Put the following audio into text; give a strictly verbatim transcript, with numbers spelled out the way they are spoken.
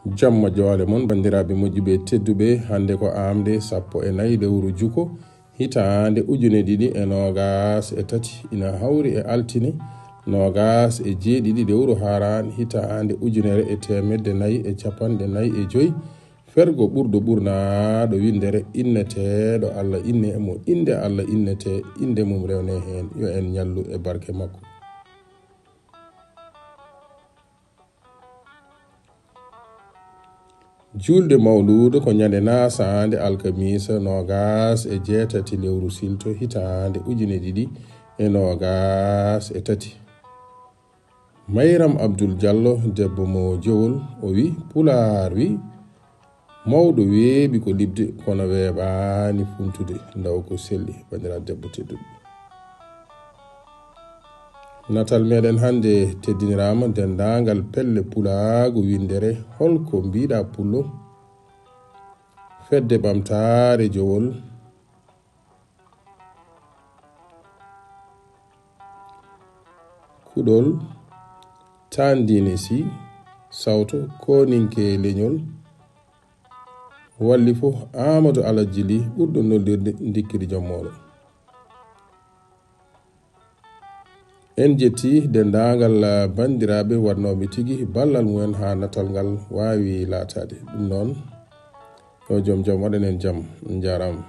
Jamma joole mon, banndiraaɓe moƴƴuɓe tedduɓe, hannde ko aamde sappo e nayi lewru juko, hitaande ujune ɗiɗi e noogaas e tati, ina hawri e altine, noogaas e jeeɗiɗi lewru haaraan, hitaande ujunere e teemedde nayi e capanɗe nayi e joy. Fergo ɓurɗo ɓurnaaɗo winndere inneteeɗo Alla inne mo, innde Alla innetee, innde mum rewnee heen, yo en ñallu e barke makko. Juulde Mawluuda ko ñande naasaande alkamiisa noogaas e jeetati lewru silto hitaande ujune ɗiɗi e noogaas e tati. Mayram Abdul Jallo, debbo mo Jowol, o wi, Pulaar wi, mawɗo weeɓi ko liɓde, kono weeɓaani funtude, ndaw ko selli, banndiraaɗo debbo tedduɗo. Natal meɗen hannde teddiniraama denndaangal pelle pulaagu winndere, holko mbiɗa pullo, fedde ɓamtaare Jowol, kuɗol, taandiine si, sawto, kooninke leñol, walli fof Aamadu Alajji Li, ɓurɗo nollirde ndikkiri joom mooɗo. En jetti denndaangal banndiraaɓe waɗnooɓe tigi ballal mumen haa natal ngal waawi laataade. Ɗum noon, yo joom jam waɗan en jam. On njaaraama.